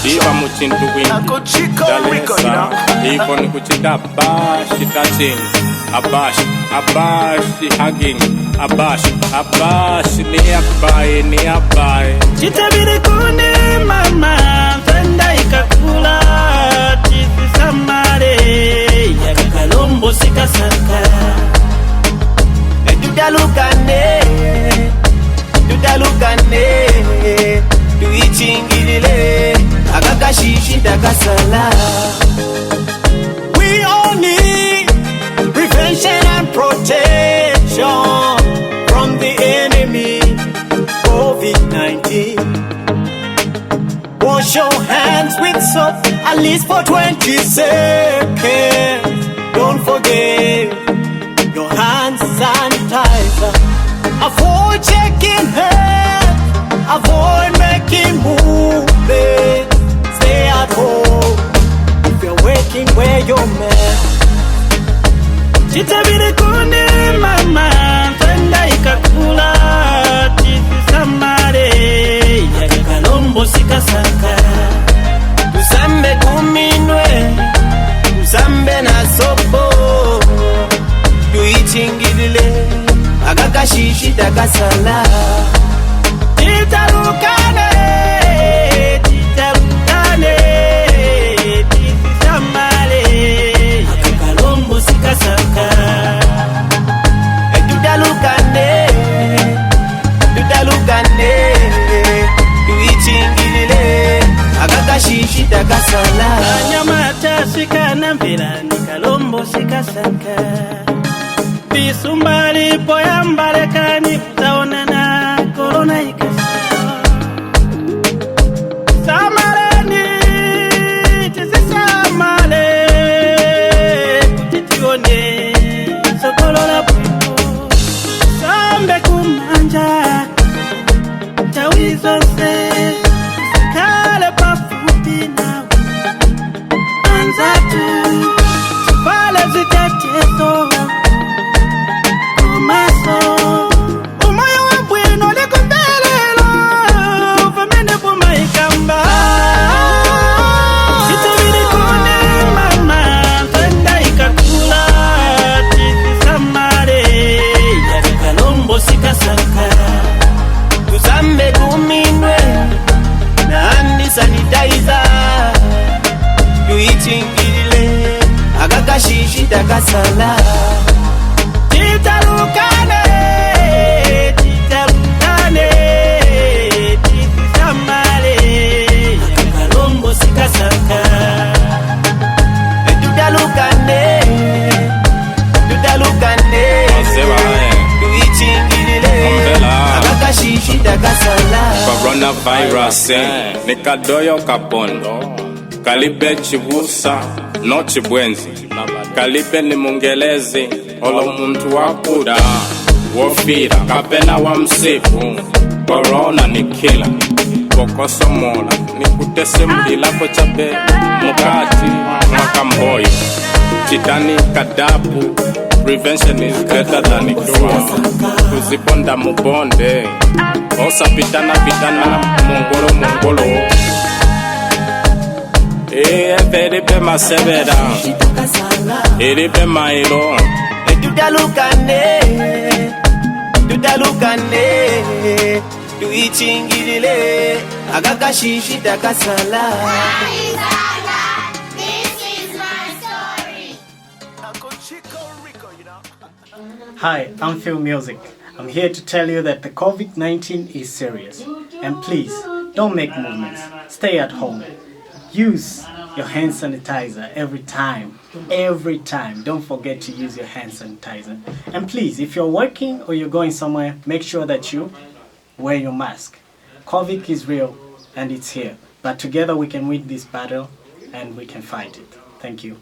Iba mu chintu bwingi Uncle Chico Rico, you Dalesa know. Ipo ni kuchita bashi touching Abash, abashi hugging Abash, abash ni abai, ni abai. Chitabiri kune mama Tenda ikakula Tisisamale Yakakalombo sikasaka. Tutalukane, tutalukane, tuichingilile akakashishi takasala. We all need prevention and protection from the enemy, COVID-19. Wash your hands with soap at least for 20 seconds. Don't forget your hand sanitizer. Avoid shaking hands, avoid making movement. Stay at home. If you're working, wear your mask. Chitabiri kune mama Tenda ikakula Tisisamale Yakakalombo sikasaka. Tusambe kuminwe, tusambe na sopo, tuichingilile akakashishi takasala. Titalukane, titalukane, tisisamale Yakakalombo sikasaka. Tutalukane, tutalukane, tuichingilile akakashishi takasala. Anyamata sikana mvera ni kalombo sikasaka. Bisumbali poyambalekani utaonana korona ikasa. Samaleni tisisamale kuti tione sokolola bwino. Sambe kumanja nthawi zonse kale pafupi nawe anzatu tivale zitetezo kumaso umoyo wa bwino likumbelelo vamene bumaikamba Chitabiri kune mama tenda ikakula tisisamale yakakalombo sikasaka. Tusambe kuminwe na hand sanitizer, tuichingilile akakashishi takasala. Titalukane, titalukane, tisisamale yakakalombo sikasaka. Tutalukane, tutalukane, Wasewa, eh. tuichingilile Umvela. akakashishi takasala. Coronavirus eh, ni kadoyo kapondo kalibe chibusa no chibwenzi kalibe ni mungelezi olo muntu wakuda wofira kapena wa msifu. Corona ni kila pokosomola ni kutesemulilako chabe mukati mwakamboyo chitani kadapu. Prevention is better than cure. Kuziponda mubonde osapitana pitana mungolo mungolo eve masebera ilipe mailo. Tutalukane, tutalukane, tuichingilile akakashishi takasala. This is my story. Hi, I'm Phil Music. I'm here to tell you that the COVID 19 is serious. And please, don't make movements. Stay at home. Use your hand sanitizer every time. Every time. Don't forget to use your hand sanitizer. And please, if you're working or you're going somewhere, make sure that you wear your mask. COVID is real and it's here. But together we can win this battle and we can fight it. Thank you.